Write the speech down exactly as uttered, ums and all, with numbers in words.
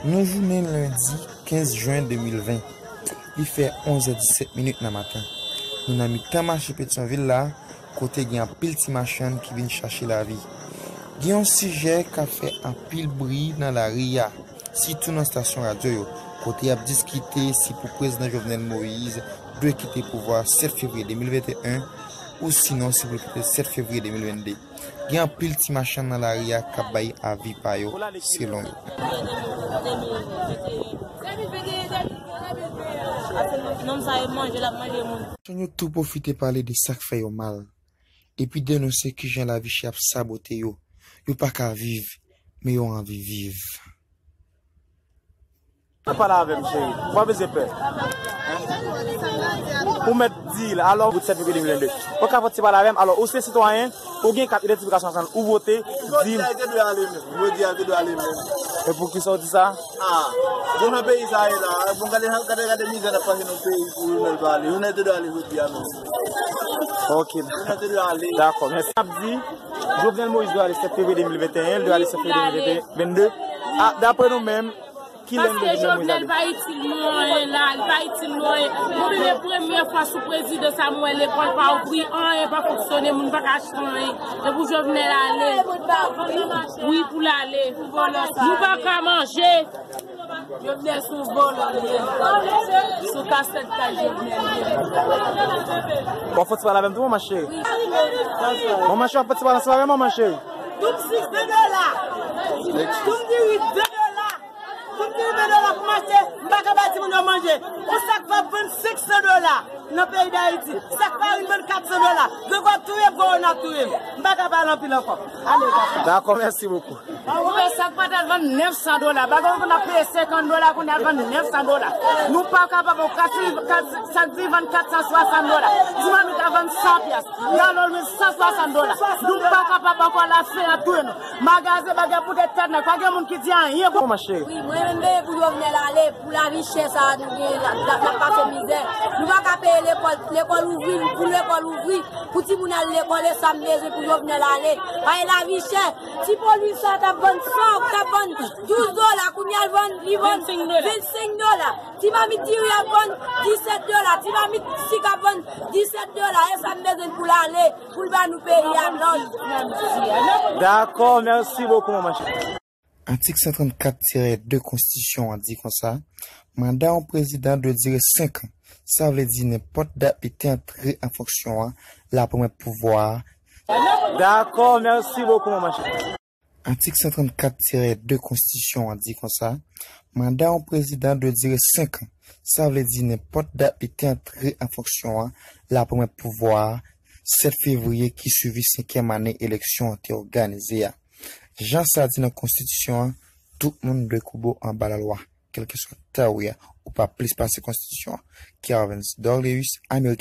Nou jounen lendi kenz jen de mil ven. Li fè onz è disèt minit nan maten. Nou nan mitan mache Petyonvil la, kote gen anpil ti machann ki vin chache lavi. Gen yon sijè k ap fè anpil bri nan lari a, sitou nan estasyon radyo yo, kote y ap diskite si pou prezidan Jovenel Moïse dwe kite pouvwa a sèt fevriye de mil venteyen, ou sinon si pou l kite sèt fevriye de mil vennde. Gen anpil ti machann nan lari a k ap bay avi pa yo, selon yo. Nonm sa e manje, l ap manje moun. Machann yo tou pwofite pale de sa k fè yo mal, epi denonse kijan lavi chè ap sabote yo. Yo pa ka viv, men yo anvi viv. Fò w pale avè m, cheri. Ou pa bezwen pè. Ou mèt di l, alò, bout sèt fevriye de mil vennde. Ou ka fè ti pale avè m, alò, ou se sitwayen, ou gen kat idantifikasyon nasyonal, ou vote, di l. Jodi a, te dwe ale menm. Jodi a, te dwe ale menm. E poukisa w di sa? Ah, bon, nan peyi sa ye la. Bon, gade, gade, gade mizè n ap pase nan peyi pou Jovenel pa ale. Jovenel te dwe ale jodi a menm. Ok. Jovenel te dwe ale. Dakò, mèsi. N ap di, Jovenel Moïse dwe ale sèt fevriye de mil venteyen, l dwe ale sèt fevriye de mil vennde. Ah, daprè nou menm, ki lè n dwe di Jovenel pa itil nou anyen la, li pa itil nou anyen. Mwen menm premye fwa sou prezidan sa, mwen wè lekòl pa ouvri, anyen pa fonksyone, moun pa ka achte anyen. E pou Jovenel ale, wi, pou l ale. Nou pa ka manje. Jovenel se yon vòlò li ye. Sou kasèt kay Jovenel li ye. W ap fè ti pale avè m tou, manman cheri? Manman cheri, w ap fè ti pale ansanm avè m, manman cheri? Doum sik de dola. Doum diri de dola. Doum diri de dola pou m achte, m pa ka bay timoun yo manje. Yon sak pap vann senk san dola nan peyi Dayiti. Sak farin vann kat san dola. Grangou ap touye m, kowona ap touye m. M pa ka pale anpil ankò. Ale, papa. Dakò, mèsi bokou. Ou wè sak patat vann nèf san dola. Bagay ou konn ap peye senkant dola, kounye a l vann nèf san dola. Nou pa kapab, kat, kat, sak diri vann kat san swasant dola. Ti mamit la vann san pyès. Galon lwil san swasant dola. Nou pa kapab ankò, lafen an touye nou. Magazen bagay pou tèt nèg. Pa gen moun ki di anyen. Bon, ma chérie. Wi, mwen menm veye pou Jovenel ale, pou lavi chè sa a nou gen, la, la, n ap pase mizè. Nou pa ka peye lekòl, lekòl ouvri, pou lekòl ouvri, pou timoun al lekòl, e sa m bezwen pou Jovenel ale. Paske lavi chè, ti po lwil sa t ap vann san, t ap vann douz dola, kounye a l vann, li vann vennsenk dola. Ti mamit diri ap vann disèt dola, ti mamit sik ap vann disèt dola, e sa m bezwen pou l ale, pou l ba nou peyi a lòd. Dakò, mèsi bokou, manman cheri. Atik san trannkat tirè de konstitisyon an di konsa, manda yon prezidan dwe dire senk an. Sa vle di nenpòt dat li te antre an fonksyon an, l ap remèt pouvwa a. Dakò, mèsi bokou, manman cheri. Atik san trannkat tirè de konstitisyon an di konsa, manda yon prezidan dwe dire senk an. Sa vle di nenpòt dat li te antre an fonksyon an, l ap remèt pouvwa a sèt fevriye ki swivi senkyèm ane eleksyon an te òganize a. Jan sa di nan konstitisyon an, tout moun dwe koube w anba lalwa, kèlkeswa ta ou ye a, ou pa plis pase konstitisyon an. Kervens Dorleus, American